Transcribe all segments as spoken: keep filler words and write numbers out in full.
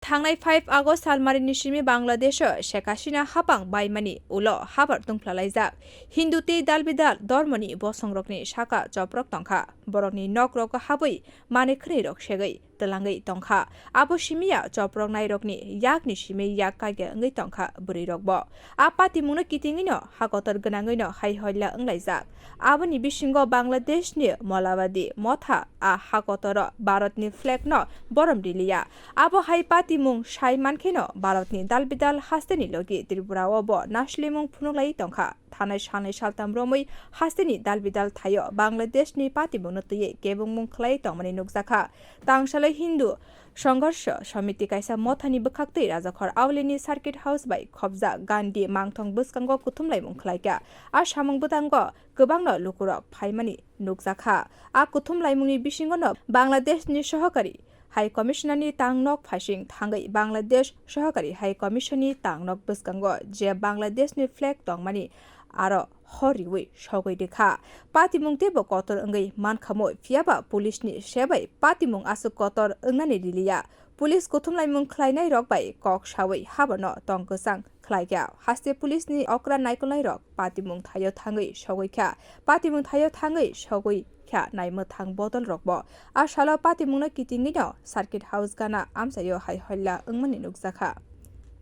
Thangnai five August salmarini simi Bangladesho Sheikh Hasina hapang baimani ulo habar tungphlalaijak. Hindu tei dalbidal dormoni bosongrokni saka choprok tongkha. Borokni nokrogo habwi manwi khwnwirok segwi twlangwi tongkha. Abo simiya choprok nairokni yakni simi yak kagya wngwi tongkha bwrwirokbo. A patimungno kitingwino hakotor gwnangwino hai hoila wnglaijak. Aboni bisingo Bangladeshni Molabadi motha a hakotoro Bharatni flagno borom riliya. Abo hai patimung sai mankheno Bharatni dalbidal hasteni logi Tripurao bo naslimung phunuklai tongkha. Thanai salnwi saltam romwi hasteni dalbidal thaio Bangladeshni patimungno twiwi kebengmung khlai tongmani nukjakha. Tangsalwi Hindu Songhorsho Samiti kaisa mothani bwkhaktwi Rajakhor Aulini Circuit House bai khopjak Gandhi mangthong bwskango kuthumlaimung khlaikha. A samung bwtango kwbangno lukurok phaimani nukjakha. A kuthumlaimungni bisingono Bangladeshni sohokari High Commissionerni tangnok phaising thangwi Bangladesh sohokari High Commissionni tangnok bwskango je Bangladeshni flag tongmani aro hor riwi sogwi rikha. Patimung teibo kotor wngwi mankhamwi, phiyaba pulisni sebai patimung aswk kotor wngnani riliya. Pulis kuthumlaimung khlainairok bai kok sawi haborno tong kwchang khlaikha. Haste pulisni okra naikolnairok patimung thaio thangwi sogwi kha. Patimung thaio thangwi sogwi kha naimwthang bodolrokbo. A salo patimungno kitingwino Circuit House gana amchaio hai holla wngmani nukjakha.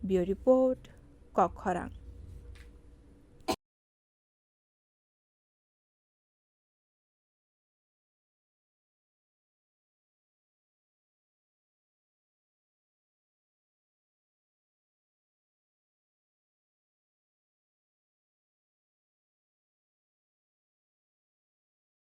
Bureau Report, Kokkhorang.